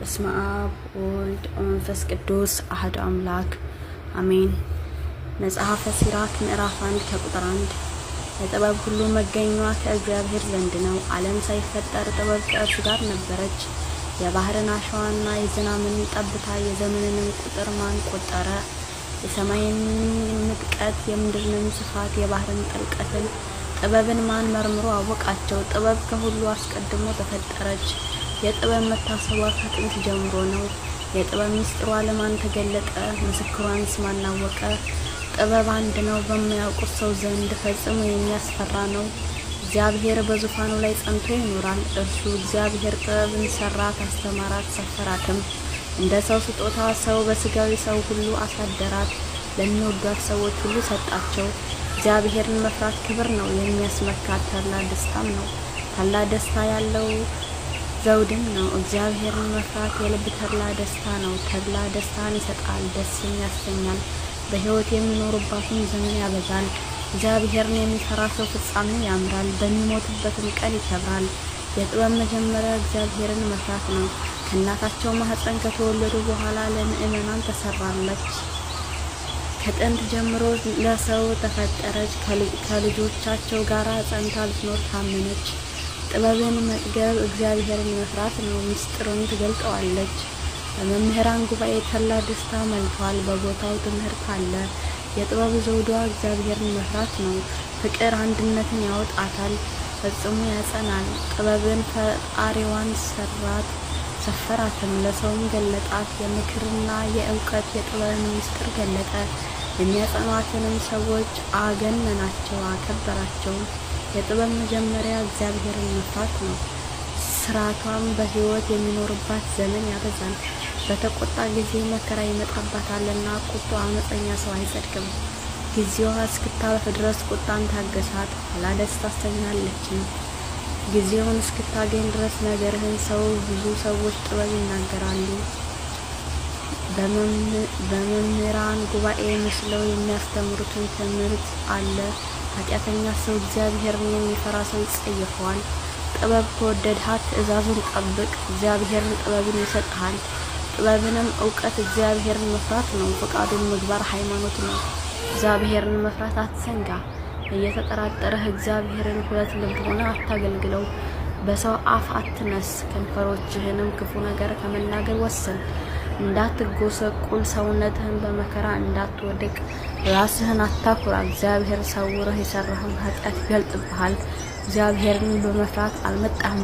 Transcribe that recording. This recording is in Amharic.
በስመ አብ ወወልድ ወመንፈስ ቅዱስ አሐዱ አምላክ አሜን። መጽሐፈ ሲራክ ምዕራፍ 1 ከቁጥር 1። የጥበብ ሁሉ መገኛዋ ከእግዚአብሔር ዘንድ ነው። ዓለም ሳይፈጠር ጥበብ ከእርሱ ጋር ነበረች። የባህርን አሸዋና የዝናምን ጠብታ የዘመንንም ቁጥር ማን ቆጠረ? የሰማይን ምጥቀት የምድርንም ስፋት የባህርን ጥልቀትን ጥበብን ማን መርምሮ አወቃቸው? ጥበብ ከሁሉ አስቀድሞ ተፈጠረች። የጥበብ መታሰቧ ከጥንት ጀምሮ ነው። የጥበብ ምስጢሯ ለማን ተገለጠ? ምስክሯንስ ማን አወቀ? ጥበብ አንድ ነው፣ በማያውቁት ሰው ዘንድ ፈጽሞ የሚያስፈራ ነው። እግዚአብሔር በዙፋኑ ላይ ጸንቶ ይኖራል። እርሱ እግዚአብሔር ጥበብን ሰራት፣ አስተማራት፣ ሰፈራትም። እንደ ሰው ስጦታ ሰው በስጋዊ ሰው ሁሉ አሳደራት፣ ለሚወዷት ሰዎች ሁሉ ሰጣቸው። እግዚአብሔርን መፍራት ክብር ነው፣ የሚያስመካ ተድላ ደስታም ነው። ታላቅ ደስታ ያለው ዘውድም ነው። እግዚአብሔርን መፍራት የልብ ተድላ ደስታ ነው። ተድላ ደስታን ይሰጣል፣ ደስም ያሰኛል፣ በሕይወት የሚኖሩባትን ዘመን ያበዛል። እግዚአብሔርን የሚፈራ ሰው ፍጻሜው ያምራል፣ በሚሞትበትም ቀን ይከብራል። የጥበብ መጀመሪያ እግዚአብሔርን መፍራት ነው። ከእናታቸው ማኅፀን ከተወለዱ በኋላ ለምእመናን ተሰራለች። ከጥንት ጀምሮ ለሰው ተፈጠረች። ከልጆቻቸው ጋር ጸንታ ልትኖር ታመነች። ጥበብን መጥገብ እግዚአብሔርን መፍራት ነው። ምስጢሩን ትገልጠዋለች። በመምህራን ጉባኤ ተድላ ደስታ መልቷል። በቦታው ትምህርት አለ። የጥበብ ዘውዷ እግዚአብሔርን መፍራት ነው። ፍቅር አንድነትን ያወጣታል፣ ፈጽሞ ያጸናል። ጥበብን ፈጣሪዋን ሰራት ሰፈራትም፣ ለሰውም ገለጣት። የምክርና የእውቀት የጥበብን ምስጢር ገለጠ። የሚያጸኗትንም ሰዎች አገነናቸው፣ አከበራቸውም። የጥበብ መጀመሪያ እግዚአብሔርን መፍራት ነው። ስራቷም በሕይወት የሚኖርባት ዘመን ያበዛል። በተቆጣ ጊዜ መከራ ይመጣባታልና ቁጡ አመፀኛ ሰው አይጸድቅም። ጊዜዋ እስክታልፍ ድረስ ቁጣን ታገሳት፣ ኋላ ደስ ታሰኛለችም። ጊዜውን እስክታገኝ ድረስ ነገርህን ሰው ብዙ ሰዎች ጥበብ ይናገራሉ። በመምህራን ጉባኤ መስለው የሚያስተምሩትን ትምህርት አለ። ኃጢአተኛ ሰው እግዚአብሔርን የሚፈራ ሰው ይጸየፈዋል። ጥበብ ከወደድሃት ትእዛዙን ጠብቅ፣ እግዚአብሔርን ጥበብን ይሰጥሃል። ጥበብንም እውቀት እግዚአብሔርን መፍራት ነው፣ ፈቃዱን ምግባር ሃይማኖት ነው። እግዚአብሔርን መፍራት አትዘንጋ። እየተጠራጠረህ እግዚአብሔርን ሁለት ልብ ሆነ አታገልግለው። በሰው አፍ አትነስ፣ ከንፈሮችህንም ክፉ ነገር ከመናገር ወስን። እንዳትጎሰቁል ሰውነትህን በመከራ እንዳትወድቅ ራስህን አታኩራ። እግዚአብሔር ሰውረህ የሰራህን ኃጢአት ይገልጥብሃል። እግዚአብሔርን በመፍራት አልመጣህም።